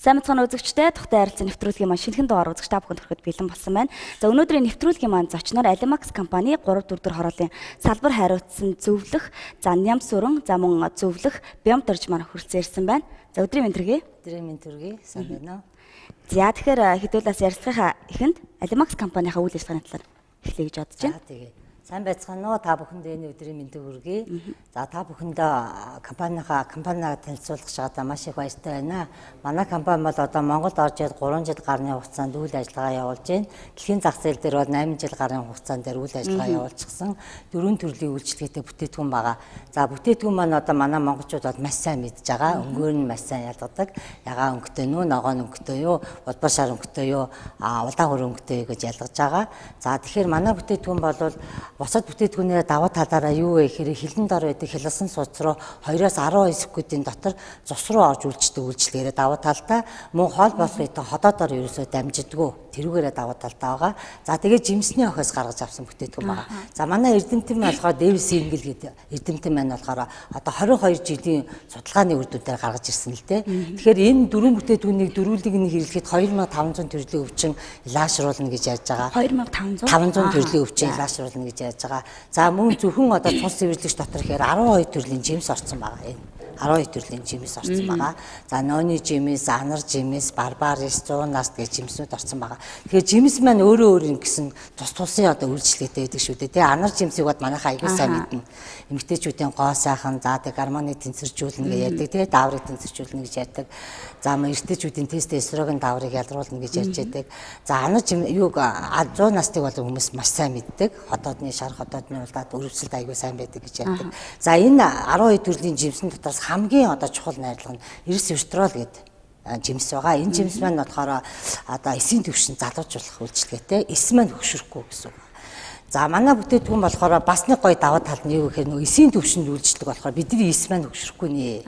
Сайн мэцхан үзэгчтэй тухтай харилцан нэвтрүүлгийн маань шинэхэн дугаар үзэгч та бүхэнд хүрэхэд бэлэн болсон байна. За, өнөөдрийн нэвтрүүлгийн маань зочноор Alimax компани 3 4 4 хорооллын салбар хариуцсан зөвлөх, за, Нямсүрэн, за, мөн зөвлөх Бямдорж маань хүрэлцэн ирсэн байна. За, өдрийн мэнд төргий. Өдрийн мэнд төргий. Сайн байна уу? За, тэгэхээр хэдүүлээс ярилцлагынхаа эхэнд Alimax компанийнхаа үйл ажиллагааны талаар эхлэе гэж бодож байна. За, тэгээ. Сайн байцгаана уу? Та бүхэндээ энэ өдрийн мэндийг хүргэе. За, та бүхэндээ компанигаа танилцуулах шаардаа маш их баяртай байна. Манай компани бол одоо Монголд орж ирээд 3 жил гарны хугацаанд үйл ажиллагаа явуулж байна. Дэлхийн зах зээл дээр бол 8 жил гарын хугацаанд дээр үйл ажиллагаа явуулчихсан. Дөрвөн төрлийн үйлчилгээтэй бүтээгдэхүүн байгаа. За, бүтээгдэхүүн маань одоо манай монголчууд бол маш сайн мэдж байгаа. Өнгөөр нь маш сайн ялгадаг. Ягаан өнгөтэй нүү, ногоон өнгөтэй юу, улбар шар өнгөтэй юу, улаан хөр өнгөтэй юу гэж ялгаж байгаа. За, тэгэхээр манай бүтээгдэхүүн бол бусад бүтээгдэхүүнээ даваа талаараа юу вэ гэхээр хилэн дор байдаг хялсан судас руу 2-оос 12 секундын дотор цус руу орж үйлчдэг үйлчлэгээрээ даваа талтай, мөн хоол босгойтон ходоодоор ерөөсөө дамжидаггүй, тэрүүгээрээ даваа талтай байгаа. За, тэгээд жимсний охиос гаргаж авсан бүтээгдэхүүн байгаа. За, манай эрдэмтэн болохоор Дэвис Ингл гэдэг эрдэмтэн маань болохоор одоо 22 жилийн судалгааны үр дүнээр гаргаж ирсэн л дээ. Тэгэхээр энэ дөрвөн бүтээгдэхүүнийг дөрвөлийг нь хэрэглэхэд 2500 төрлийн өвчин илаашруулна гэж ярьж байгаа. 2500 500 төрлийн өвчин илаашруулна гэж ярьж байгаа. За, мөн зөвхөн одоо цус цэвэрлэгч дотор ихээр 12 төрлийн жимс орсон байгаа. Энэ 12 төрлийн жимс орсон байгаа. За, ноны жимс, анар жимс, барбарис, 100 нас гэж жимснүүд орсон байгаа. Тэгэхээр жимс маань өөрөө өөр ингэсэн тус тусын одоо үйлчлэгээтэй байдаг шүү дээ. Тэгээ анар жимсийг бод манайхаа аягүй сайн мэднэ. Эмэгтэйчүүдийн гоо сайхан, за, тэг гормоныг тэнцвэржүүлнэ гэж ярьдаг, тэгээ дааврыг тэнцвэржүүлнэ гэж ярьдаг. За, эрэгтэйчүүдийн тестостерон дааврыг ялруулна гэж ярьж байдаг. За, анар жим юуг 100 настыг бол хүмүүс маш сайн мэддэг. Ходоодны шар, ходоодны улдаад өрөвсөлт аягүй сайн байдаг гэж ярьдаг. За, энэ 12 төрлийн жимсэн дотроос хамгийн одоо чухал найрлага нь эрс гэдэг жимс байгаа. Энэ жимс маань болохоор одоо эсийн төвшин залуужуулах үйлчилгээтэй. Эс маань хөгшөрөхгүй гэсэн үг. За, манай бүтээгдэхүүн болохоор бас нэг гоё даваа тал нь юу гэхээр нөгөө эсийн төвшөнд үйлчлэг болохоор бидний эс маань хөгшөрөхгүй нэ.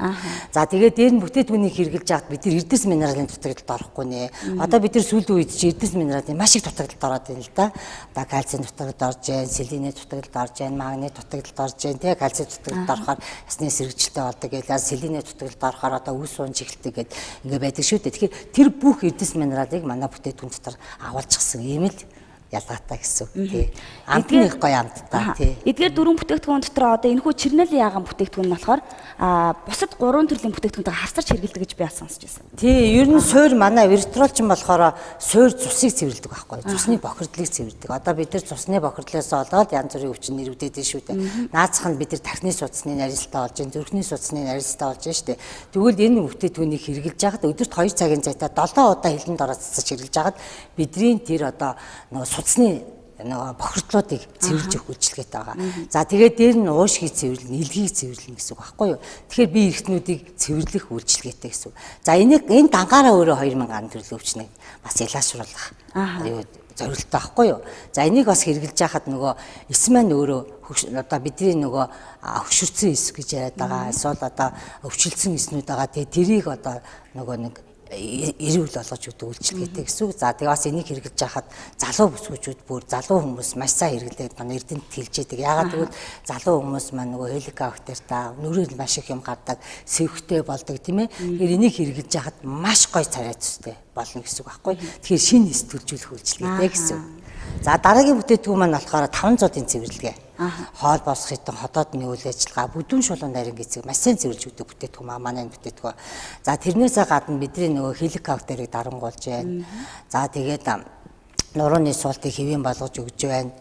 За, тэгээд дээр нь бүтээгдэхүүнийг хэрэглэж байхад бид нар эрдэс минералын дутагдалд орохгүй нэ. Одоо бид нар сүүлийн үед чи эрдэс минералын маш их дутагдалд ороод байна л да. Одоо кальцийн дутагдалд орж байна, селений дутагдалд орж байна, магний дутагдалд орж байна, тэ кальцийн дутагдалд орохоор ясны сэргэжилтэй болдог гэлээ, селений дутагдалд орохоор одоо үс унж эхэлдэг гэд ингээ байдаг шүү дээ. Тэгэхээр тэр бүх эрдэс минералыг манай бүтээгдэхүүн дотор агуулчихсан ийм л ялгаатай гэсэн үг, тий. Амт нь их гоё амттай, тий. Эдгээр дөрвөн бүтээгдэхүүн дотор одоо энэхүү чирнэлийн ягаан бүтээгдэхүүн нь болохоор бусад гурван төрлийн бүтээгдэхүүнтэйгээ хавсарч хэрэглэдэг гэж би бас сонсч байсан. Тий, ер нь суур манай виртрол ч болохоор суур цусыг цэвэрлэдэг байхгүй. Цусны бохирдлыг цэвэрлэдэг. Одоо бид нар цусны бохирдлоос болоод янз бүрийн өвчин нэрвдээд шүү дээ. Наацх нь бид нар тархины судасны нарийнсалтай болж байна, зүрхний судасны нарийнсалтай болж байна шүү дээ. Тэгвэл энэ бүтээгдэхүүнийг хэрэглэж байхад өдөрт 2 цагийн зайтай 7 удаа хилэнд ороод цэцэж хэрэглэж байхад бидний тэр одоо нөгөө судасны нөгөө бохирдлуудыг цэвэрлж өгөх үйлчилгээтэй байгаа. За, тэгээд дээр нь уушгийг цэвэрлэнэ, илгийг цэвэрлэнэ гэсэн үг байхгүй юу? Тэгэхээр бие эрхтнүүдийг цэвэрлэх үйлчилгээтэй гэсэн үг. За, энийг энэ дангаараа өөрөө 2000 гаруй төрлийн өвчнийг бас ялаашруулах юу зорилттой байхгүй юу? За, энийг бас хэрэглэж байхад нөгөө эс маань өөрөө одоо бидний нөгөө хөгшөрсөн эс гэж яриад байгаа. Эсвэл одоо өвчлөсөн эснүүд байгаа. Тэгээ тэрийг одоо нөгөө нэг эрүүл болгож өгдөг үйлчилгээтэй гэсэн үг. За, тэгээ бас энийг хэрэглэж байхад залуу бүсгүүчүүд, бүр залуу хүмүүс маш сайн хэрэглээд манай эрдэмтэд хэлж яадаг. Яагаад гэвэл залуу хүмүүс маань нөгөө хеликобактертай нүрээр маш их юм гардаг, сэвхтэй болдог, тийм ээ. Тэгэхээр энийг хэрэглэж байхад маш гоё царай төстэй болно гэсэн үг байхгүй. Тэгэхээр шинэ эс төлжүүлэх үйлчилгээтэй гэсэн үг. За, дараагийн бүтээгдэхүүн маань болохоор 500-ын цэвэрлэгээ. Хоол босгохын ходоодны үйл ажиллагаа, бүдүүн шулуун нарийн гэцэг маш сайн цэвэрлж өгдөг бүтээгдэхүүн маа манай энэ бүтээгдэхүүн. За, тэрнээсээ гадна бидний нөгөө хеликоптерыг дарангуулж байна. За, тэгээд нурууны суултыг хэвийн болгож өгж байна.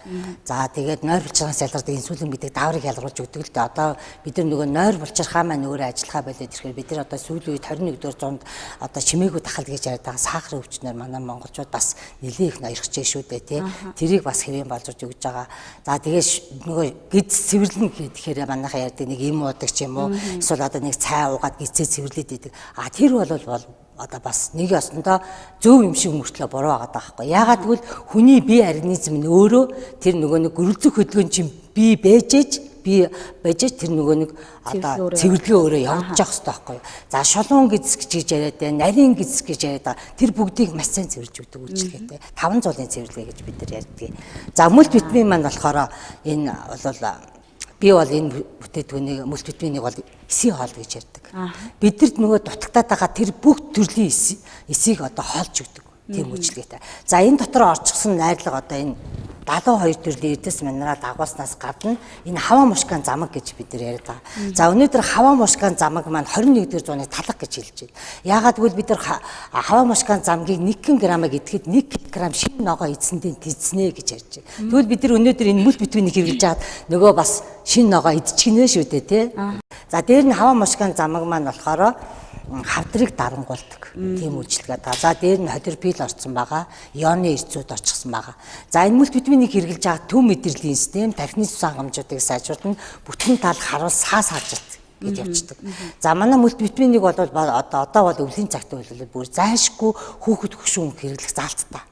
За, тэгээд нойр булчирхаас ялгардаг инсулин гэдэг дааврыг ялгаруулж өгдөг л дээ. Одоо бид нар нөгөө нойр булчирхаа маань өөрөө ажиллахаа болоод ирэхээр бид нар одоо сүүлийн үед 21-р зуунд одоо чимээгүй дахал гэж яриад байгаа сахарын өвчнөр манай монголчууд бас нэлээд их ноёрхож шүү дээ, тий. Тэрийг бас хэвийн болгож өгж байгаа. За, тэгээд нөгөө гиз цэвэрлэн гэхээр манайхаа ярьдаг нэг им уудаг ч юм уу эсвэл одоо нэг цай уугаад гизээ цэвэрлээд идэг. А тэр бол одоо бас нэг ёсондоо зөв юм шиг мөртлөө буруу байгаа байхгүй. Яагаад гэвэл хүний бие организм нь өөрөө тэр нөгөө нэг гөрөлзөх хөдөлгөөн чинь бие бэжэж бие бэжэж тэр нөгөө нэг одоо цэвэрлэгээ өөрөө явуулж явах хэрэгтэй байхгүй. За, шулуун гиз гэж яриад байна, нарийн гиз гэж яриад байгаа. Тэр бүгдийг маш сайн цэвэрлж өгдөг үйлчилгээтэй. Таван зуулын цэвэрлэгээ гэж бид нар ярьдаг. За, мөлт витамин маань болохоор энэ бол Би бол энэ бүтээгдэхүүнийг мультивитаминыг бол эсийн хоол гэж ярьдаг. Бидэрт нөгөө дутагтаад байгаа тэр бүх төрлийн эсийг одоо хоолж өгдөг. Тийм үйлчилгээтэй. За энэ дотор орчихсон найрлага одоо энэ 72 төрлийн эрдэс минерал агуулснаас гадна энэ хаваа мушкан замаг гэж бид нар яриад байгаа. За өнөөдөр хаваа мушкан замаг маань 21-р зууны талах гэж хэлж байна. Яагаад гэвэл бид нар хаваа мушкан замгийг 1 грамыг идэхэд 1 кг шинэ ногоо эзэндээ тэзнэ гэж ярьж байна. Тэгвэл бид нар өнөөдөр энэ мультивитаминыг хэрэглэж хаад нөгөө бас шинэ ногоо идчихнэ шүү дээ, тий. За дээр нь хаваа мушкан замаг маань болохоор хавдрыг дарангуулдаг тийм үйлчилгээ та. За дээр нь холерпил орсон байгаа, ионы эрцүүд орчихсон байгаа. За энэ мультивитаминыг хэрэглэж байгаа төв мэдрэлийн систем, тархины цус хангамжуудыг сайжруулна, бүтэн тал харуул саас харжилт гэж явцдаг. За манай мультивитаминыг бол одоо бол өвлийн цагт бол бүр зайлшгүй хүүхэд хөшүүн хэрэглэх заалттай.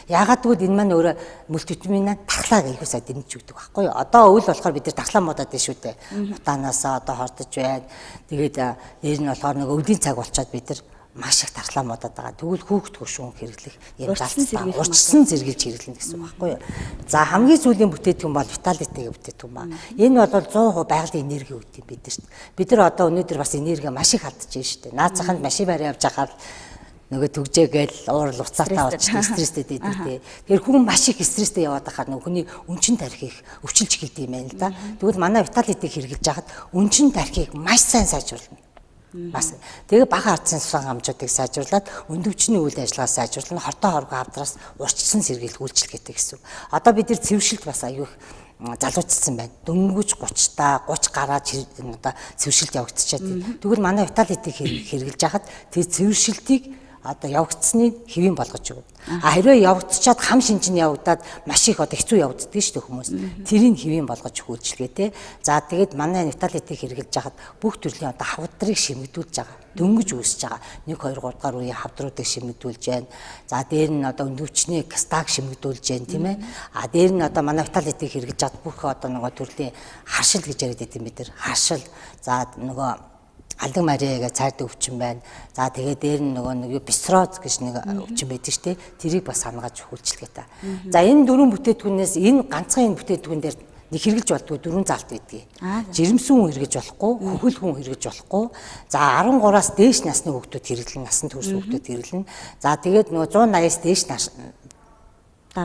Яагаад гэвэл энэ маань өөрөө мультивитаминаа тархлааг аягүй сайн дэмжиж өгдөг байхгүй юу? Одоо өвөл болохоор бид нар тархлаа муудаад байна шүү дээ. Утаанаасаа одоо хордож байна. Тэгээд дээр нь болохоор нэг өвлийн цаг болчоод бид нар маш их тархлаа муудаад байгаа. Тэгвэл хүүхэд хөшүүн хэрэглэх юм заалттай. Урчсан зэрэгэлж хэрэглэнэ гэсэн үг байхгүй юу? За хамгийн сүүлийн бүтээгдэхүүн бол Vitality бүтээгдэхүүн ба. Энэ бол 100% байгалийн энерги өгдөг юм бидэрт. Бид нар одоо өнөөдөр бас энерги маш их алдаж байна шүү дээ. Наацханд машин бариа явж байхаар нөгөө түгжээгээл уурал уцаатай болчихсон стресстэй байдаг тий. Тэгэхээр хүн маш их стресстэй яваад байхаар нөгөө хүний өнчин тархийг өвчилж эхэлдэг юм байна л да. Тэгвэл манай Vitality-г хэрэглэж байхад өнчин тархийг маш сайн сайжруулна. Бас тэгээ бага ардсан цус хангамжуудыг сайжруулад өндөвчний үйл ажиллагаа сайжруулна, хортой хоргоо хавдраас урчсан сэргийлэх үйлчилгээтэй гэсэн. Одоо бид нар цэвэршилт бас аюух залуучсан байна. Дөнгөж 30 та 30 гараад одоо цэвэршилт явагдчихад. Тэгвэл манай Vitality-г хэрэглэж байхад тэр цэвэршилтийг одоо явагдсаныг хэвийн болгож өгнө. А хэрвээ явагдчихад хам шинж нь явагдаад маш их одоо хэцүү явагддаг шүү дээ хүмүүс. Тэрийг хэвийн болгож өгөх үйлчилгээтэй. За тэгээд манай Vitality-г хэрэглэж байхад бүх төрлийн одоо хавдрыг шимэгдүүлж байгаа. Дөнгөж үүсэж байгаа. 1 2 3 дугаар үеийн хавдруудыг шимэгдүүлж байна. За дээр нь одоо өндөвчний кстаг шимэгдүүлж байна, тийм ээ. А дээр нь одоо манай Vitality-г хэрэглэж байхад бүх одоо нөгөө төрлийн харшил гэж яриад байт юм бид нар. Харшил за нөгөө Алдаг Мариягээ цайрдаг өвчин байна. За тэгээ дээр нь нөгөө нэг бисроз гэж нэг өвчин байдаг шүү дээ. Тэрийг бас хангаж үйлчилгээтэй. За энэ дөрвөн бүтээгдэхүүнээс энэ ганцхан энэ бүтээгдэхүүн дээр нэг хэрэглэж болдгоо дөрвөн заалт байдгийг. Жирэмсэн хүн хэрэглэж болохгүй, хөхөл хүн хэрэглэж болохгүй. За 13-аас дээш насны хүүхдүүд хэрэглэн, насанд хүрсэн хүүхдүүд хэрэглэн. За тэгээд нөгөө 180-аас дээш нас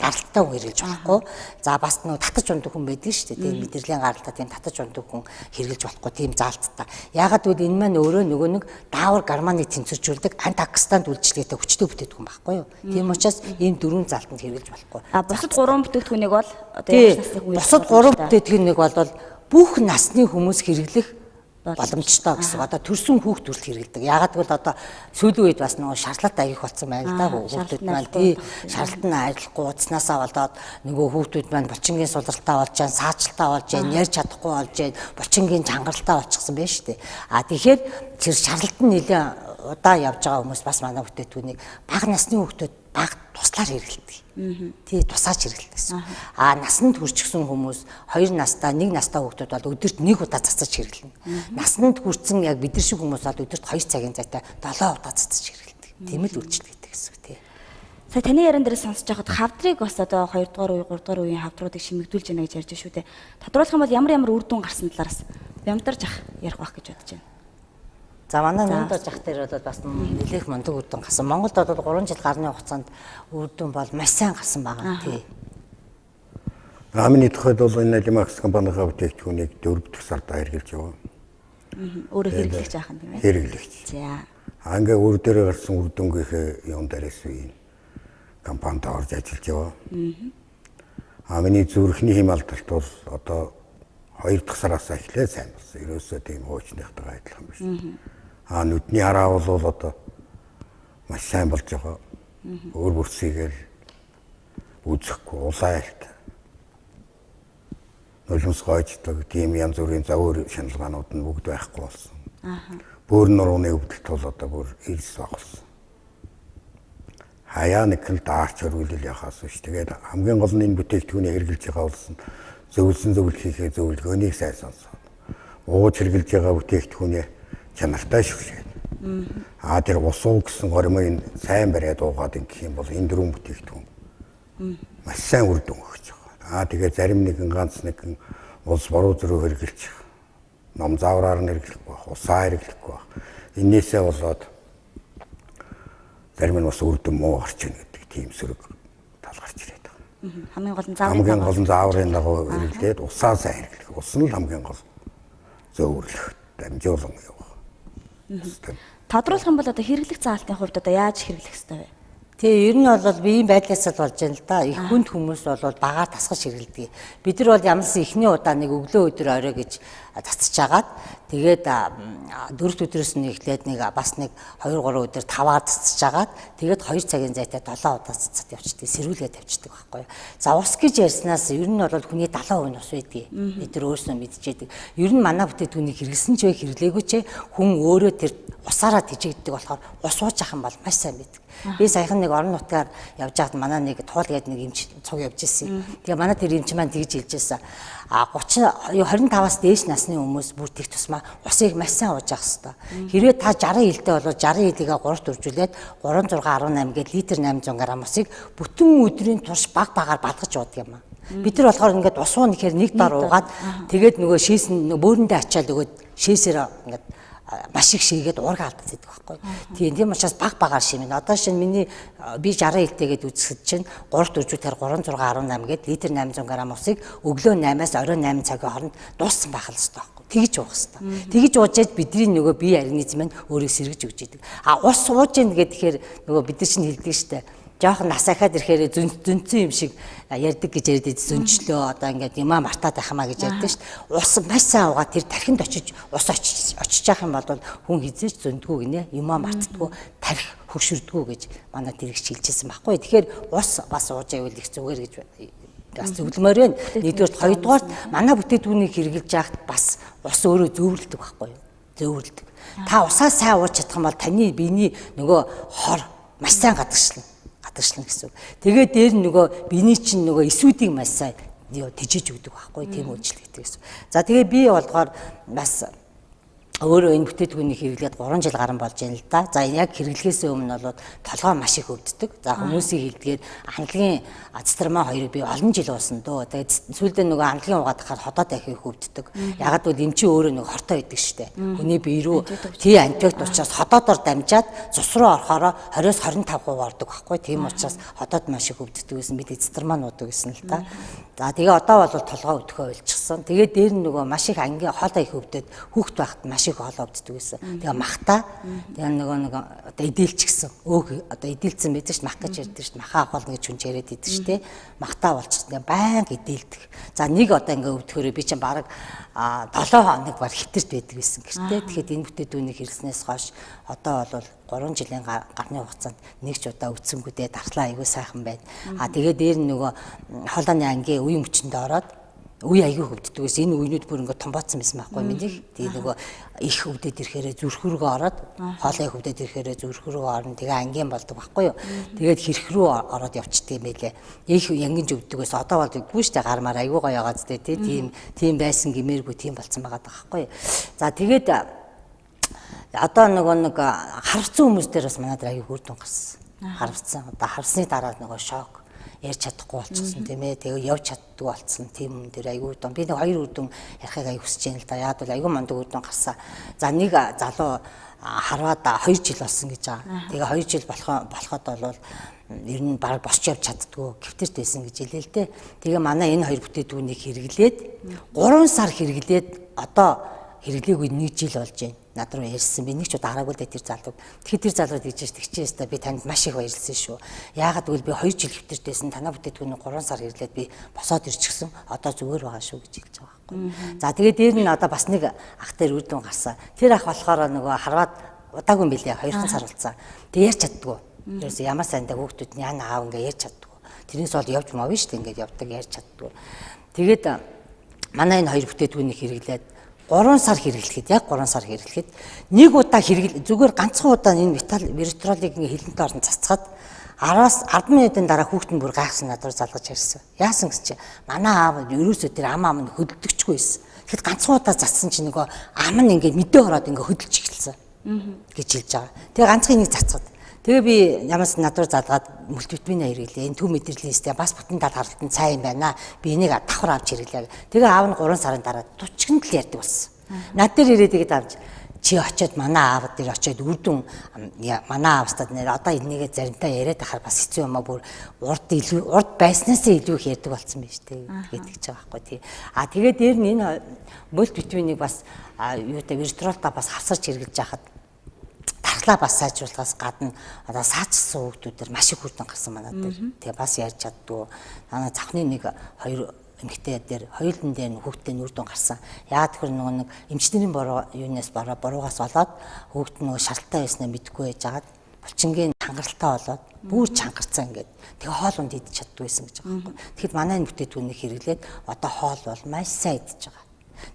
гаралтай хүн хэрэглэж болохгүй. За бас нөгөө татаж ундаг хүн байдаг шүү дээ. Тийм мэдрэлийн гаралтай тийм татаж ундаг хүн хэрэглэж болохгүй тийм заалттай. Яагаад гэвэл энэ маань өөрөө нөгөө нэг даавар гормоныг тэнцвэржүүлдэг антиоксидант үйлчилгээтэй хүчтэй бүтээгдэхүүн байхгүй юу? Тийм учраас ийм дөрвөн заалтанд хэрэглэж болохгүй. А бусад гурван бүтээгдэхүүнийг бол одоо ямар насны хүн бусад гурван бүтээгдэхүүнийг бол бүх насны хүмүүс хэрэглэх боломжтой гэсэн. Одоо төрсөн хүүхд хүртэл хэрэглэдэг. Яагаад гэвэл одоо сүүлийн үед бас нөгөө шарлалт аягих болсон байна л да хүүхдүүд маань тий шарлалт нь арилахгүй уцнаасаа болоод нөгөө хүүхдүүд маань булчингийн сулралтай болж जैन, саачлалтай болж जैन, ярьж чадахгүй болж जैन, булчингийн чангаралтай болчихсон байна шүү дээ. А тэгэхээр тэр шарлалт нь нэлээд удаа явж байгаа хүмүүс бас манай бүтээгдэхүүнийг бага насны хүүхдүүд бага туслаар хэрэглэдэг. Тий тусаач хэрэглэдэг гэсэн. А насанд хүрчихсэн хүмүүс 2 настай, 1 настай хүүхдүүд бол өдөрт 1 удаа цацаж хэрэглэнэ. Насанд хүрсэн яг бид нар шиг хүмүүс бол өдөрт 2 цагийн зайтай 7 удаа цацаж хэрэглэдэг. Тийм л үйлчилгээтэй гэсэн үг тий. Сая таны яран дээр сонсож байхад хавдрыг бас одоо 2 дугаар үе, 3 дугаар үеийн хавдруудыг шимэгдүүлж байна гэж ярьж шүү дээ. Тодруулах юм бол ямар ямар үр дүн гарсан талаараас бямдарч ах ярих байх гэж бодож байна. За манай Нандож ах дээр бол бас нэлээх мундаг үр дүн гарсан. Монголд бол 3 жил гарны хугацаанд үр дүн бол маш сайн гарсан байгаа тий. Миний тухайд бол энэ Alimaks компанийн бүтээгдэхүүнийг 4 дахь сард хэрэглэж байгаа. Өөрөө хэрэглэгч аах юм тийм ээ. Хэрэглэгч. За. А ингээ үр дээр гарсан үр дүнгийнхээ юм дээрээс би компанид орж ажиллаж байгаа. А миний зүрхний хэм алдалт бол одоо 2 дахь сараас эхлээд сайн болсон. Ерөөсөө тийм хуучныхтайгаа адилхан биш. А нүдний хараа бол одоо маш сайн болж байгаа. Өөр бүрсийгээл үзэхгүй улаалт. Нулимс гойждаг тийм янз бүрийн загвар шаналгаанууд нь бүгд байхгүй болсон. Бөөр нурууны өвдөлт бол одоо бүр эрс болсон. Хаяа нэг л даарч хөрвүүлэл яхаас биш. Тэгээд хамгийн гол нь энэ бүтээгдэхүүнийг хэрэглэж байгаа болсон зөвлөсөн зөвлөх хийхээ зөвлөгөөнийг сайн сонсоод ууж хэрэглэж байгаа бүтээгдэхүүнээ чанартай шүгшээд. Аа тэр ус уу гэсэн гормон сайн бариад уугаад ингэх юм бол энэ дөрвөн бүтээгдэхүүн маш сайн үр дүн өгч байгаа. Аа тэгээ зарим нэгэн ганц нэгэн Улс буруу зөрүү хэрэглэж, ном заавраар нь хэрэглэхгүй байх, усаа хэрэглэхгүй байх. Эннээсээ болоод зарим нь бас үр дүн муу гарч ийн гэдэг тийм сөрөг тал гарч ирээд байгаа. Хамгийн гол нь зааврын хамгийн гол нь зааврын дагуу хэрэглээд усаа сайн хэрэглэх. Ус нь л хамгийн гол зөөвөрлөх, дамжуулан явах. Тодруулах юм бол одоо хэрэглэх заалтын хувьд одоо яаж хэрэглэх ёстой вэ? Тэгээ ер нь бол биеийн байдлаас л болж байна л да. Их хүнд хүмүүс бол багаар тасгаж хэрэглэдэг. Бид нар бол ямарсан эхний удаа нэг өглөө өдөр орой гэж цацж агаад тэгээд дөрөвт өдрөөс нь эхлээд нэг бас нэг 2 3 өдөр таваар цацж агаад тэгээд 2 цагийн зайтай 7 удаа цацаад явчихдаг. Сэрүүлгээ тавьчихдаг байхгүй юу. За ус гэж ярьснаас ер нь бол хүний 70% нь ус байдгийг бид нар өөрсдөө мэдчихэдэг. Ер нь манай бүтээгдэхүүнийг хэрэглэсэн ч вэ хэрэглээгүй ч хүн өөрөө тэр усаараа тэжээгддэг болохоор ус ууж ах юм бол маш сайн байдаг. Би саяхан нэг орон нутгаар явж байхад манай нэг туул гээд нэг эмч цуг явж ирсэн. Тэгээ манай тэр эмч маань тэгж хэлж байсан. А 30 25-аас дээш насны хүмүүс бүр тех тусмаа усыг маш сайн ууж явах хэвээр. Хэрвээ та 60 илтэй бол 60 илийгээ 3-т үржүүлээд 3 6.8 гээд литр 800 г усыг бүтэн өдрийн турш баг багаар балгаж уудаг юм аа. Бид нар болохоор ингээд ус уун гэхээр нэг дор уугаад тэгээд нөгөө шээсэн бөөрөндөө ачаал өгөөд шээсээр ингээд маш их шийгээд уурга алдаад байдаг байхгүй. Тийм учраас баг багаар шимэн. Одоо шинэ миний би 60 илтэйгээд үзэхэд чинь 3 4 3 6.18 гээд литр 800 г усыг өглөө 8-аас орой 8 цагийн хооронд дууссан байх л ёстой байхгүй. Тэгж уух ёстой. Тэгж ууж яж бидний нөгөө бие организм нь өөрийг сэргэж өгч идэг. А ус ууж яах гэхээр нөгөө бид нар чинь хэлдэг штэ. Жохон нас ахаад ирэхээр зөнцөн юм шиг ярьдаг гэж яриад зөнчлөө одоо ингээд юмаа мартаад байх юмаа гэж ярьдаг шүү дээ. Ус маш сайн уугаад тэр тархинд очиж ус очиж явах юм бол хүн хизээч зөндгүү гинэ юмаа мартдаггүй тархи хөгшөрдгүү гэж манай тэрэгч хэлжсэн байхгүй. Тэгэхээр ус бас ууж байвал их зүгээр гэж бас зөвлөмөр байна. Нэгдүгээрт, хоёрдугаарт манай бүтээгдэхүүнийг хэрэглэж яхад бас ус өөрөө зөөвөрлөдөг байхгүй юу? Зөөвөрлөдөг. Та усаа сайн ууж чадах юм бол таны биений нөгөө хор маш сайн гадагшлана гэсэн үг. Тэгээд дээр нь нөгөө биений чинь нөгөө эсүүдийг маш сайн тэжээж өгдөг байхгүй, тийм үйлчлэгдэг гэсэн. За тэгээ би болгоор бас өөрөө энэ бүтээгдэхүүнийг хэрэглээд 3 жил гарan болж байна л да. За яг хэрэглэхээс өмнө бол толгой маш их өвддөг. За хүмүүсийн хэлдгээр анлагын ацтрамаа хоёрыг би олон жил уусан дөө. Тэгээд сүүлдээ нөгөө анлагын угаад хахаар ходоод ахи их өвддөг. Ягаад гэвэл эмчи өөрөө нөгөө хортой байдаг штэ. Хүний бие рүү тий антибиотик учраас ходоодоор дамжаад цус руу орохороо 20-25% ордог байхгүй. Тийм учраас ходоод маш их өвддөг гэсэн, бид эцтрамаа нуудаг гэсэн л та. За тэгээ одоо бол толгой өвдөхөө болчихсон. Тэгээ дээр нь нөгөө маш их ангийн хоолой их өвдөд хүүхд байхад маш их хоолой өвддөг гэсэн. Тэгээ махта тэгээ нөгөө нэг одоо эдэлчихсэн. Өөх одоо эдэлцэн байдаг ш мах гэж ярьдаг ш. Маха авах гэж хүн яриад идэв ш тэ. Махта болчихсон. Тэгээ байнга эдэлдэг. За нэг одоо ингээ өвдөхөөрөө би чинь бараг 7 хоног баг хитэрт байдаг байсан гэртээ. Тэгэхээр энэ бүтээгдэхүүнийг хэрэглэснээс хойш одоо бол 3 жилийн гарны хугацаанд нэг ч удаа өвдсөнгүүдээ дарслаа айгүй сайхан байна. А тэгээ дээр нь нөгөө хоолойны ангийн үе мөчөнд ороод үе аягүй өвддөг гэсэн. Энэ үеинүүд бүр ингээд томбоцсон байсан байхгүй миний. Тэгээ нөгөө их өвдөд ирэхээрээ зүрх рүүгээ ороод хоолой их өвдөд ирэхээрээ зүрх рүүгээ орно. Тэгээ ангийн болдог байхгүй юу. Тэгээд хэрх рүү ороод явчихдээ юм байлээ. Их янгинж өвддөг байсан. Одоо бол үгүй шүү дээ. Гар мар аягүй гоё байгаа зү тий. Тийм байсан гимээргүй тийм болцсон байгаа байхгүй юу. За тэгээд одоо нөгөө нэг харавцсан хүмүүс дээр бас манай дээр аягүй үр дүн гарсан. Харавцсан. Одоо харавсны дараа нөгөө шок ярьж чадахгүй болчихсон тийм ээ. Тэгээ явж чаддгүй болцсон тийм юм дээр аягүй үр дүн. Би нэг хоёр үр дүн ярихыг аягүй хүсэж байна л да. Яг бол аягүй мундаг үр дүн гарсан. За нэг залуу харваад 2 жил болсон гэж байгаа. Тэгээ 2 жил болоход бол ер нь баг босч явж чаддгүй гівтэрт байсан гэж хэлээ л дээ. Тэгээ манай энэ хоёр бүтээгдэхүүнийг хэрэглээд 3 сар хэрэглээд одоо хэрэглээгүй 1 жил болж байна. Над руу ярьсан. Би нэг ч удаа хараагүй л дээ тэр залууг. Тэгэхээр тэр залуу тэгж тэгчээс та би танд маш их баярлсан шүү. Яагаад гэвэл би 2 жил хэвтэрт байсан. Танаа бүтээгдэхүүнийг 3 сар хэрэглээд би босоод ирчихсэн. Одоо зүгээр байгаа шүү гэж хэлж байгаа байхгүй. За тэгээ дээр нь одоо бас нэг ах дээр үр дүн гарсан. Тэр ах болохоор нөгөө харваад удаагүй юм билээ. 2 сар болцсон. Тэгээ ярьж чаддгүй. Ерөөсө ямар сайндаа хүүхдүүд нь яана аав ингээ ярьж чаддгүй. Тэрнээс бол явж мовно шүү дээ ингээд явдаг ярьж чаддгүй. Тэгээд манай энэ хоёр бүтээгдэхүүнийг хэрэглээд 3 сар хэрэглэхэд яг 3 сар хэрэглэхэд нэг удаа хэрэгэл зүгээр ганцхан удаа энэ витал виртролыг ингээ хилэнтэй орон цацхад 10-аас 10 минутын дараа хүүхэд нь бүр гайхсан надад залгаж ярьсан. Яасан гэсэн чи манай аав ерөөсөө тэр ам ам нь хөдөлдөгчгүй байсан. Тэгэхэд ганцхан удаа цацсан чи нөгөө ам нь ингээ мэдээ ороод ингээ хөдөлж эхэлсэн гэж хэлж байгаа. Тэгээ ганцхан энийг цацхад. Тэгээ би ямаас надвар залгаад мультивитамин хэрэглээ. Энэ төв мэдрэлийн систем бас бүтэн тал харалтан цай юм байна. Би энийг давхар авч хэрэглээ. Тэгээ аав нь 3 сарын дараа тучганд л ярьдаг болсон. Над дээр ирээд тэгээд авч чи очиод манай аав дээр очиод үрдүн манай аавстад нэр одоо энийгээ заримдаа яриад ахаар бас хэцүү юм а бүр урд илүү урд байснаасаа илүү их ярьдаг болсон байж тээ гэдэг ч байгаа байхгүй тий. А тэгээд дээр нь энэ мультивитаминыг бас юутай виртуалтаа бас хавсарч хэрэглэж яхад тархлаа бас сайжруулахаас гадна одоо саачсан хүүхдүүдээр маш их үр дүн гарсан манай дээр. Тэгээ бас ярьж чаддгүй. Манай завхны нэг хоёр эмэгтэй дээр хоёулын дээр нь хүүхдтэй үр дүн гарсан. Яагаад гэхээр нөгөө нэг эмчнэрийн бороо юунаас бороо буруугаас болоод хүүхд нөгөө шалттай байснаа мэдэхгүй байж хагаад булчингийн чангаралтай болоод бүр чангарцсан ингээд. Тэгээ хоол унд идэж чаддгүй байсан гэж байгаа байхгүй. Тэгэхэд манай энэ бүтээтгүүнийг хэрэглээд одоо хоол бол маш сайн идэж байгаа.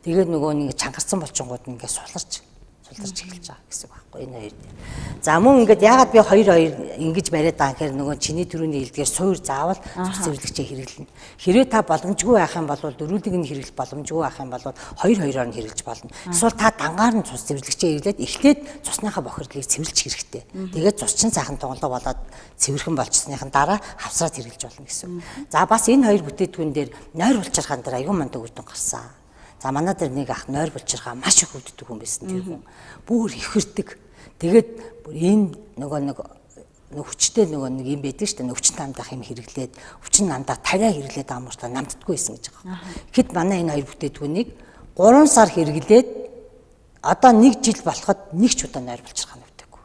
Тэгээд нөгөө нэг чангарсан булчингууд нь ингээд суларч эхэлж байгаа гэсэн үг байхгүй энэ хоёр дээр. За мөн ингээд яагаад би хоёр ингэж бариад байгаа гэхээр нөгөө чиний түрүүний хэлдгээр суур заавал цус цэвэрлэгчээ хэрэглэнэ. Хэрвээ та боломжгүй байх юм бол дөрвөлийг нь хэрэглэх боломжгүй байх юм бол хоёр хоёроор нь хэрэглэж болно. Эсвэл та дангаар нь цус цэвэрлэгчээ хэрэглээд эхлээд цусныхаа бохирдлыг цэвэрлэх хэрэгтэй. Тэгээд цус чинь сайхан тунгалаг болоод цэвэрхэн болчихсныхан дараа хавсраад хэрэглэж болно гэсэн үг. За бас энэ хоёр бүтээтгүүн дээр нойр булчирхаан дээр аюун мундаг үр дүн гарсан. За манай дээр нэг ах нойр булчирхаа маш их өвддөг хүн байсан тэр хүн. Бүр ихэрдэг. Тэгээд бүр энэ нөгөө нэг хүчтэй нөгөө нэг юм байдаг шүү дээ. Өвчин намдах юм хэрэглээд, өвчин намдах тариа хэрэглээд байгаа мөртлөө намддаггүй байсан гэж байгаа. Тэгэхэд манай энэ хоёр бүтээтгүүнийг 3 сар хэрэглээд одоо 1 жил болоход нэг ч удаа нойр булчирхаа өвдөхгүй.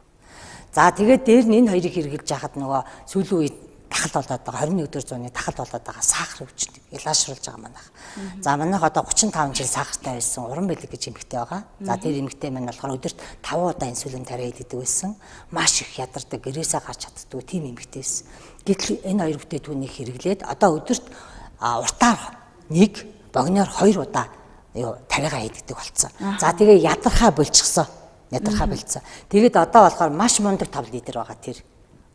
За тэгээд дээр нь энэ хоёрыг хэрэглэж яхад нөгөө сүүлийн үед тахал болоод байгаа 21-р зууны тахал болоод байгаа сахар өвчнөд ялаашруулж байгаа манайх. За манайх одоо 35 жил сахартай байсан уран бэлэг гэж эмэгтэй байгаа. За тэр эмэгтэй маань болохоор өдөрт 5 удаа инсулин тариа иддэг байсан. Маш их ядардаг, гэрээсээ гарч чаддгүй тийм эмэгтэй байсан. Гэтэл энэ хоёр бүтээтгүүнийг хэрэглээд одоо өдөрт уртаар 1, богиноор 2 удаа юу тариагаа иддэг болцсон. За тэгээ ядархаа болчихсон. Ядархаа болцсон. Тэгээд одоо болохоор маш мундаг 5 литр байгаа тэр.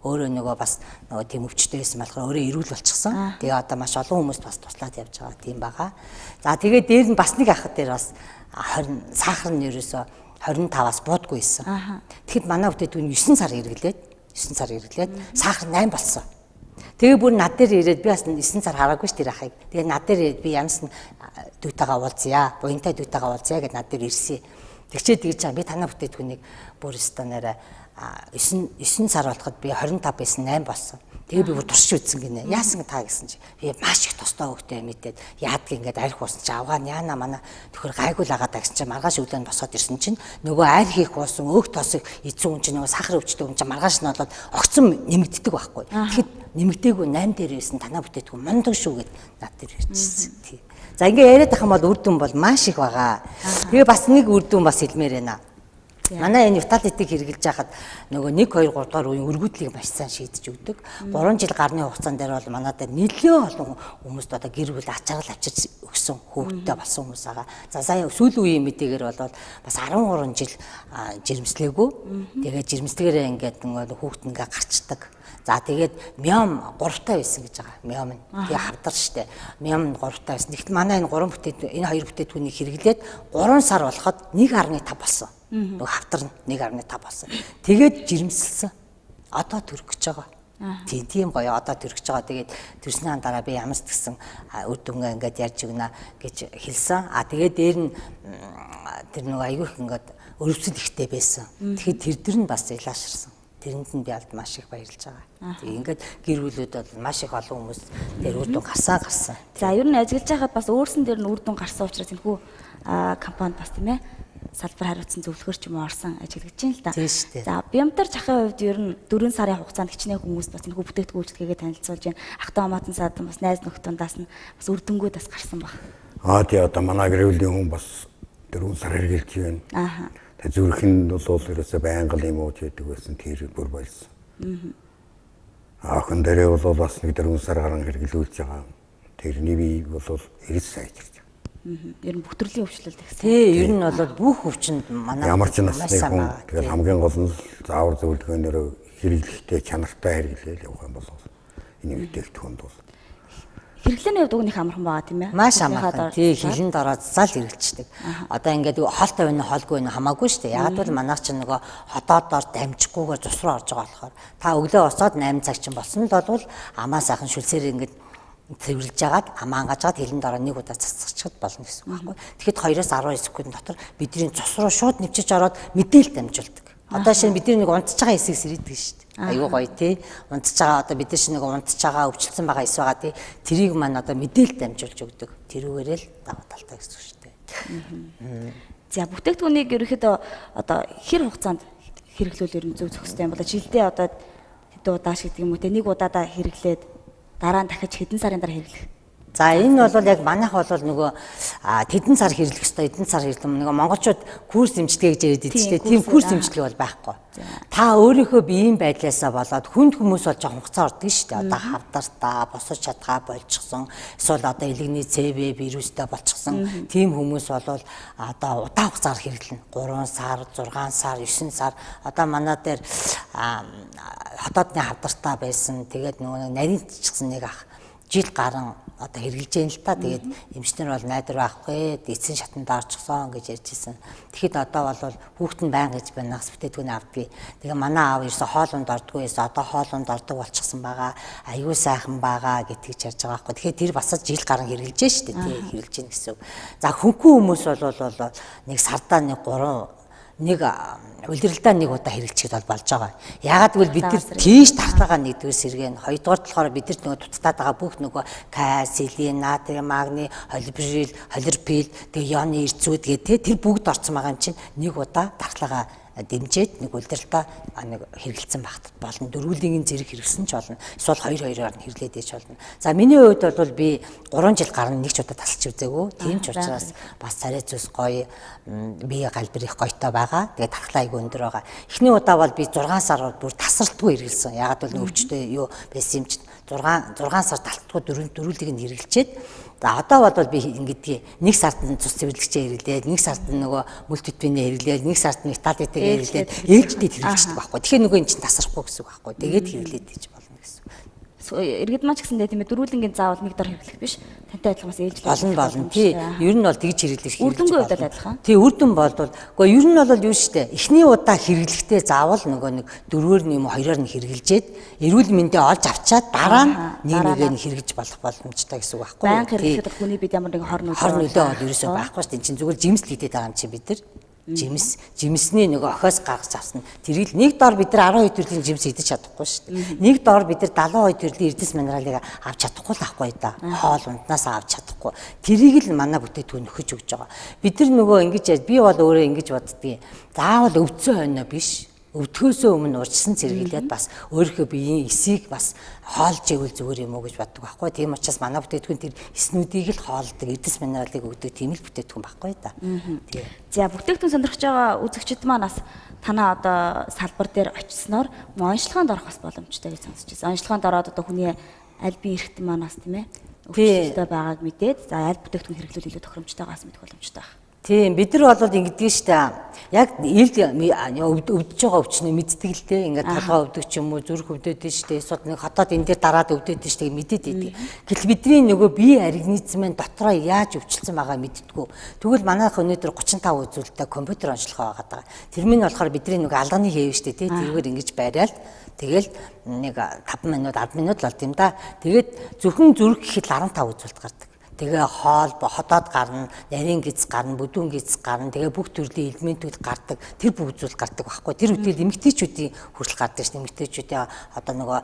Өөрөө нөгөө бас нөгөө тийм өвчтэй байсан болохоор өөрөө эрүүл болчихсон. Тэгээ одоо маш олон хүмүүст бас туслаад явж байгаа тийм байгаа. За тэгээ дээр нь бас нэг ах дээр бас 20 сахар нь ерөөсөө 25-аас буудаггүй байсан. Тэгэхэд манай бүтээтгүүн 9 сар хэрэглээд 9 сар хэрэглээд сахар 8 болсон. Тэгээ бүр над дээр ирээд би бас 9 сар хараагүй ш тэр ахыг. Тэгээ над дээр ирээд би ямс нь дүүтэйгээ уулзъя. Буянтай дүүтэйгээ уулзъя гэд над дээр ирсэн. Тэгчээ тэгж чам би танаа бүтээтгүүнийг бүр өстө нэрэ 9 сар болоход би 25 байсан 8 болсон. Тэгээ би бүр туршиж үзсэн гинэ. Яасан та гэсэн чи би маш их тостой хөвгтэй мэдээд яадаг ингээд арх уусан чи авгаа яана манай төхөр гайгүй л агаад гэсэн чи маргааш өглөө нь босоод ирсэн чинь нөгөө арх их уусан өөх тосыг эзэн хүн чинь нөгөө сахар өвчтэй хүн чинь маргааш нь болоод огцом нэмэгддэг байхгүй. Тэгэхэд нэмэгдээгүй 8 дээр байсан танаа бүтээтгүүн мундаг шүү гэд над дээр ирчихсэн. Тий. За ингээд яриад ах юм бол үр дүн бол маш их байгаа. Тэгээ бас нэг үр дүн бас хэлмээр байна. Манай энэ виталитиг хэрэглэж байхад нөгөө 1 2 3 дугаар үеийн өргөдлийг маш сайн шийдэж өгдөг. 3 жил гарны хугацаан дээр бол манай дээр нэлээд олон хүмүүст одоо гэр бүл ач аргал авчирч өгсөн хүүхэдтэй болсон хүмүүс байгаа. За сая сүүлийн үеийн мэдээгээр бол бас 13 жил жирэмслээгүй. Тэгээд жирэмслэгээрээ ингээд нөгөө хүүхэд ингээ гарчдаг. За тэгээд миом 3 таа байсан гэж байгаа. Миом нь. Тэгээ хавдар штэ. Миом нь 3 таа байсан. Тэгэхдээ манай энэ 3 бүтээтгүүн энэ 2 бүтээтгүүнийг хэрэглээд 3 сар болоход 1.5 болсон. Нөгөө хавдар нь 1.5 болсон. Тэгээд жирэмсэлсэн. Одоо төрөх гэж байгаа. Тийм гоё одоо төрөх гэж байгаа. Тэгээд төрснийн дараа би ямарч гэсэн үр дүнгээ ингээд ярьж өгнө гэж хэлсэн. А тэгээд дээр нь тэр нөгөө айгүй их ингээд өрөвсөл ихтэй байсан. Тэгэхээр тэр дэр нь бас илааширсан. Тэрэнд нь би алд маш их баярлж байгаа. Тэгээ ингээд гэр бүлүүд бол маш их олон хүмүүс тэр үр дүн гарсан. За ер нь ажиглаж байхад бас өөрсөн дээр нь үр дүн гарсан учраас энэхүү компанид бас тийм салбар хариуцсан зөвлөхөр ч юм уу орсон ажиглаж байна л да. За Бямтар чахын хувьд ер нь 4 сарын хугацаанд хичнээн хүмүүс бас энэхүү бүтээгдэхүүн үйлчилгээгээ танилцуулж байна. Ах トゥ хамаатан садан бас найз нөхдөд дундаас нь бас үр дүнгууд бас гарсан баг. Аа тий одоо манай гэр бүлийн хүн бас 4 сар хэрэгжилж байна. Аа. Тэгээ зүрх нь бол ерөөсөө байнга л юм ууж байдаг байсан тэр бүр болсон. Охин дээрээ бол бас нэг 4 сар гарan хэрэглүүлж байгаа. Тэрний би бол эрс сайжирч. Ер нь бүх төрлийн өвчлөлт гэсэн. Тий, ер нь бол бүх өвчнөд манай ямар ч насны хүн тэгэл хамгийн гол нь заавар зөвлөгөөнөөр хэрэглэхдээ чанартай хэрэглээл явах юм бол энэ бүтээгдэхүүнд бол Хэрэглээний хувьд уг нь их амархан байгаа тийм ээ. Маш амархан. Тий, хилэнд ороод зал хэрэглэждэг. Одоо ингээд хоолтой байна уу, хоолгүй байна уу хамаагүй шүү дээ. Яг бол манайх чинь нөгөө хотоодоор дамжихгүйгээр цус руу орж байгаа болохоор та өглөө босоод 8 цаг чинь болсон л болвол амаа сайхан шүлсээр ингээд цэвэрлж жагаад амаа ангажгаад хилэнд ороо нэг удаа цацчихад болно гэсэн үг байхгүй. Тэгэхэд 2-10 секунд дотор бидний цус руу шууд нэвчиж ороод мэдээлэл дамжуулдаг. Одоо шинэ бидний нэг унтж байгаа хэсэг сэрийдэг шүү дээ. Айгуу гоё тий. Унтж байгаа одоо бид нар шинэ нэг унтж байгаа өвчлсөн байгаа эс байгаа тий. Тэрийг маань одоо мэдээлэл дамжуулж өгдөг. Тэрүүгээрээ л даваа талтай гэсэн үг шүү дээ. За бүтээгдэхүүнийг ерөнхийдөө одоо хэр хугацаанд хэрэглүүл ер нь зөв зохистой юм бол жилдээ одоо хэдэн удаа шиг гэдэг юм уу те нэг удаадаа хэрэглээд дараа нь дахиж хэдэн сарын дараа хэрэглэх. За энэ бол яг манайх бол нөгөө тэдэн сар хэрэглэх ёстой, эдэн сар хэрэглэх юм. Нөгөө монголчууд курс дэмжлэгээ гэж яриад идэв чинь тийм курс дэмжлэг бол байхгүй. Та өөрийнхөө биеийн байдлаасаа болоод хүнд хүмүүс бол жоохон хугацаа ордог шүү дээ. Одоо хавдартаа, босож чадгаа болчихсон, эсвэл одоо элэгний ЦВ вирустай болчихсон тийм хүмүүс бол одоо удаан хугацаар хэрэглэнэ. 3 сар, 6 сар, 9 сар. Одоо манай дээр хотоодны хавдартаа байсан. Тэгээд нөгөө нарийнчсан нэг ах жил гарan одоо хэрэглэж जैन л та. Тэгээд эмчнэр бол найдвар байхгүй, эцсийн шатанд орчихсон гэж ярьж ирсэн. Тэгэхэд одоо бол хүүхэд нь байнга гэж байна, нас бүтээгдэхүүн авдгийг. Тэгээ манай аав ерөөсө хоолунд ордгоо байсан. Одоо хоолунд ордог болчихсон байгаа. Аюу сайхан байгаа гэдгийг ярьж байгаа байхгүй. Тэгэхээр тэр бас жил гарan хэрэглэж штэ тий, хэрэглэж гин гэсэн үг. За хөнгөн хүмүүс бол нэг сардаа нэг 3 нэг улиралдаа нэг удаа хэрэглэчихэд бол болж байгаа. Яагаад гэвэл бид нар тийш тархлаагаа нэгдүгээр сэргэн, хоёрдугаар болохоор бид нар нөгөө дутагдаад байгаа бүх нөгөө каль, селен, натрий, магний, холбирил, холирпил, тэгээ ионы эрцүүд гэх тэ тэр бүгд орсон байгаа юм чинь нэг удаа тархлаагаа дэмжиж нэг улиралдаа нэг хэрэгэлсэн багт болно. Дөрвөлдийн зэрэг хэрэгсэн ч болно. Эсвэл 2-2-оор нь хэрэглээд ээж болно. За миний хувьд бол би 3 жил гарan нэг ч удаа тасалж үзээгүй. Тийм ч учраас бас царай зүс гоё, бие галбир их гоётой байгаа. Тэгээд тархлаа айгүй өндөр байгаа. Эхний удаа бол би 6 сар бүр тасралтгүй хэрэгэлсэн. Ягаад бол өвчтэй юу байсан юм чинь 6 сар талтгүй дөрвөлдийг нь хэрэглэчээд. За одоо бол би ингэдгийг нэг сард нь цус цэвэрлэгчээ хэрэглээд, нэг сард нь нөгөө мөл төтвийн хэрэглээд, нэг сард нь металлитыг хэрэглээд, ээлжтэй хэрэглэждэг байхгүй. Тэгэхээр нөгөө эн чинь тасрахгүй гэсэн үг байхгүй. Тэгээд хэрэглээд иж болно гэсэн. Иргэд маань ч гэсэндээ тийм ээ дөрвөлнгийн заавал нэг дор хэрэглэх биш. Тантай адилхан бас ээлжлэх болно. Тий. Ер нь бол тэгж хэрэглэх хэрэгтэй. Үр дүнгийн хувьд адилхан. Тий, үр дүн болвол үгүй ер нь бол юу штэ. Эхний удаа хэрэглэхдээ заавал нөгөө нэг дөрвөөр нь юм уу хоёроор нь хэрэглэжээд эрүүл мэндээ олж авчаад дараа нь нэг нэгээр нь хэрэгж болох боломжтой гэсэн үг байхгүй. Баян хэрэглэхэд хүний бид ямар нэгэн хор нөлөө бол ерөөсөө байхгүй штэ. Энд чинь зүгээр жимс л идээд байгаа юм чинь бид нар. Жимсний нөгөө охиос гаргаж авсан. Тэрийг нэг дор бид нар 12 төрлийн жимс идэж чадахгүй шүү дээ. Нэг дор бид нар 72 төрлийн эрдэс минералыг авч чадахгүй л ахгүй да. Хоол унднаас авч чадахгүй. Тэрийг л манай бүтээгдэхүүн нөхөж өгч байгаа. Бид нар нөгөө ингэж би бол өөрөө ингэж боддгийг. Заавал өвдсөн хойноо биш. Өвдөхөөсөө өмнө урьдчилан сэргийлээд бас өөрийнхөө биеийн эсийг бас хоолж ивэл зүгээр юм уу гэж боддог байхгүй. Тийм учраас манай бүтээгдэхүүн тэр эснүүдийг л хоолдог, эрдэс минералыг өгдөг тийм л бүтээгдэхүүн байхгүй да. Тийм. За бүтээгдэхүүн сонирхож байгаа үзэгчид маань бас танаа одоо салбар дээр очисноор онцлогоонд орох бас боломжтой гэж сонсч байсан. Онцлогоонд ороод одоо хүний аль биеийн эрхтэн маань бас тийм ээ өвчлөлтөй байгааг мэдээд за аль бүтээгдэхүүн хэрэглүүл илүү тохиромжтойгоос мэдэх боломжтой байна. Тийм, бид нар бол ингэдэг шүү дээ. Яг ил өвдөж байгаа өвчнөө мэддэг л дээ. Ингээд толгой өвдөг ч юм уу, зүрх өвдөд нь шүү дээ. Эсвэл нэг хотоод энэ дээр дараад өвдөд нь шүү дээ мэдээд идэг. Гэтэл бидний нөгөө бие организм нь дотроо яаж өвчлсөн байгаа мэддэггүй. Тэгвэл манайх өнөөдөр 35 үзүүлэлттэй компьютер онцлогоо байгаа даа. Тэр минь болохоор бидний нөгөө алганы хэв шүү дээ, тий. Тэрүүгээр ингэж бариад тэгэл нэг 5 минут, 10 минут л болд юм да. Тэгээд зөвхөн зүрх гэхэд 15 үзүүлэлт гардаг. Тэгээ хоол, хотоод гарна, нарийн гиз гарна, бүдүүн гиз гарна. Тэгээ бүх төрлийн элементүүд гардаг. Тэр бүх зүйл гардаг байхгүй. Тэр үтэл эмэгтэйчүүдийн хүртэл гардаг шин. Эмэгтэйчүүдийн одоо нөгөө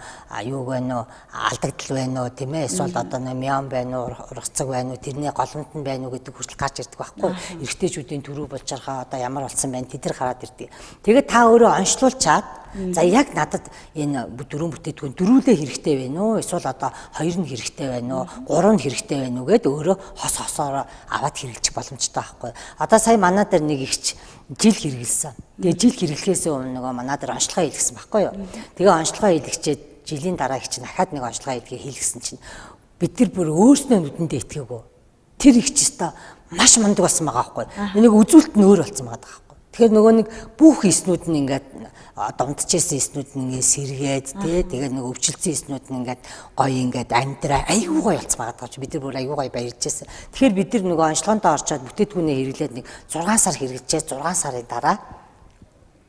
юу вэ нөө алдагдал байна уу, тийм ээ? Эсвэл одоо нөгөө миом байна уу, ургацаг байна уу, тэрний голомт нь байна уу гэдэг хүртэл гарч ирдэг байхгүй. Эрэгтэйчүүдийн төрүү болж байгаа одоо ямар болсон байна, тэд нар гараад ирдэг. Тэгээ та өөрөө онцлуулчаад за яг надад энэ дөрвөн бүтээгдэхүүн дөрвөлээ хэрэгтэй байна уу? Эсвэл одоо хоёр нь хэрэгтэй байна уу? Гурав нь хэрэгтэй байна уу гэд өөрөө хос хосоор аваад хэрэглэх боломжтой байхгүй. Одоо сая манай дээр нэг ихч жил хэрэгэлсэн. Тэгээ жил хэрэглэхээс өмнө нөгөө манай дээр онцлогоо хийлгэсэн байхгүй юу? Тэгээ онцлогоо хийлгэчээд жилийн дараа их чинь дахиад нэг онцлогоо хийлгэсэн чинь бид нар бүр өөрснөө нүдэндээ итгээгүй. Тэр ихч өстой маш мундаг болсон байгаа байхгүй. Энийг үзүүлэлт нь өөр болсон байгаа байхгүй. Тэгэхээр нөгөө нэг бүх эснүүд нь ингээд дунджсэн эснүүд нь ингээд сэргээд тий, тэгээ нэг өвчлөсөн эснүүд нь ингээд гоё ингээд амьдраа айгүй гоё болцсон байгаа даа чи бид нар бүр айгүй гоё баярлж байсан. Тэгэхээр бид нар нөгөө онцлогондоо орчоод бүтээтгүүнээ хэрэглээд нэг 6 сар хэрэгжээ, 6 сарын дараа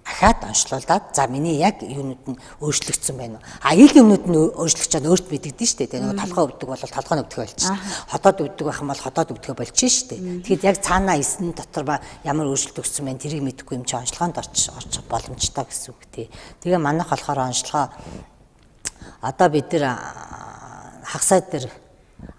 ахаад онцлуулад за миний яг юунууд нь өөрчлөгдсөн байна уу? А ил юмнууд нь өөрчлөгчөөд өөрт мэдэгдэн шүү дээ. Нөгөө толгой өвдөг бол толгой нь өвдөхөө болчих. Ходоод өвдөг байх юм бол ходоод өвдөхөө болчих шүү дээ. Тэгэхээр яг цаанаа эсэн дотор ба ямар өөрчлөлт өгсөн бэ? Тэрийг мэдэхгүй юм чи онцлогоонд орчих боломжтой гэсэн үг тий. Тэгээ манайх болохоор онцлогоо одоо бид нар хагасаа дээр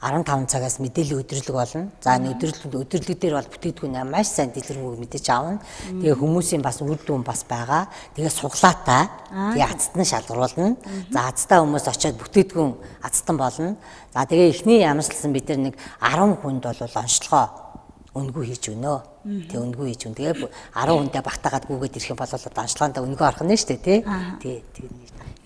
15 цагаас мэдээллийн өдөрлөг болно. За энэ өдөрлөг дээр бол бүтээгдэхүүн маш сайн дэлгэрэнгүй мэдээж авна. Тэгээ хүмүүсийн бас үр дүн бас байгаа. Тэгээ суглаатай. Тэгээ азтан шалгаруулна. За азтай хүмүүс очиод бүтээгдэхүүн азтан болно. За тэгээ эхний ямарчилсан бид нар нэг 10 хүнд бол онцлогоо үнэгүй хийж өгнө. Тэгээ үнэгүй хийж өгнө. Тэгээ 10 хүндээ багтаагаад гүгээд ирэх юм бол одоо онцлогоонд үнэгүй орох нь шүү дээ, тий. Тий.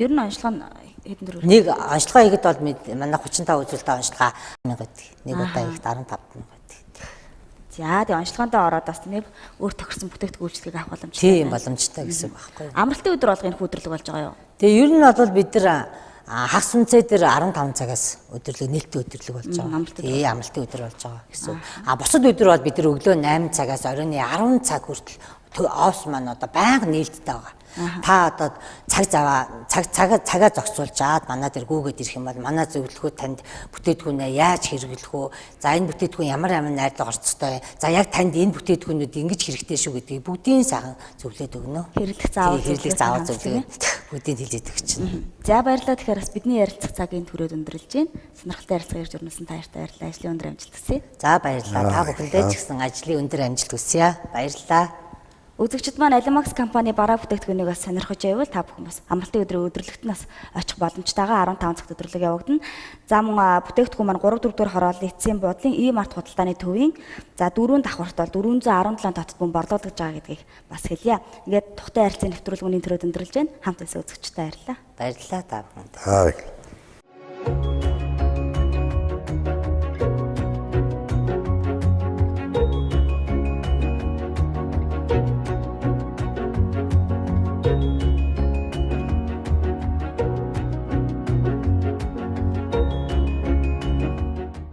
Ер нь онцлогоо нь хэдэн төгрөг? Нэг онцлогоо хийгээд бол манай 35 үзүүлэлтээ онцлогоо 1000 гэдэг. Нэг удаа хийхэд 15,000 гэдэг. За тэгээ онцлогоондоо ороод бас нэг өөр тохирсон бүтээгдэхүүн үйлчлэгийг авах боломжтой. Тийм боломжтой гэсэн үг байхгүй юу? Амралтын өдөр болгоно энэ өдөрлөг болж байгаа юу? Тэгээ ер нь бол бид нар хагас үнцээ дээр 15 цагаас өдөрлөг нээлттэй өдөрлөг болж байгаа. Тий, амралтын өдөр болж байгаа гэсэн. А бусад өдөр бол бид нар өглөө 8 цагаас оройн 10 цаг хүртэл офс маань одоо байнга нээлттэй байгаа. Та одоо цаг заваа цагаа зохицуулжаад манай дээр гүгээд ирэх юм бол манай зөвлөхөө танд бүтээгдэхүүнээ яаж хэрэглэх үү? За энэ бүтээгдэхүүн ямар ямар найрлага орцтой. За яг танд энэ бүтээгдэхүүнүүд ингэж хэрэгтэй шүү гэдгийг бүгдийн сайхан зөвлөд өгнө. Хэрэглэх заавал зөвлөд бүгдийг хэлж идэх чинь. За баярлалаа. Тэгэхээр бас бидний ярилцах цагийн түрээд өндөрлөж байна. Сонирхолтой ярилцлага ирж өрнөсөн та нартай баярлалаа. Ажлын өндөр амжилт хүсье. За баярлалаа. Та бүхэндээ ч гэсэн ажлын өндөр амжилт хүсье. Баярлалаа. Үзэгчид маань Alimax компани бараа бүтээгдэхүүнийг бас сонирхож байвал та бүхэн бас амралтын өдрийн өдөрлөгт нь бас очих боломжтойгоо 15 цагт өдөрлөг явагдана. За мөн бүтээгдэхүүн маань 3 4 дугаар хорооллын эцсийн буудлын E-Mart худалдааны төвийн за 4 давхарт бол 417 тотод бүн борлуулагдаж байгаа гэдгийг бас хэлье. Ингээд тухтай ярилцлагын нэвтрүүлэг үнийн төрөд өндөрлөж байна. Хамт байсан үзэгчдээ баярлалаа. Баярлалаа та бүхэнд.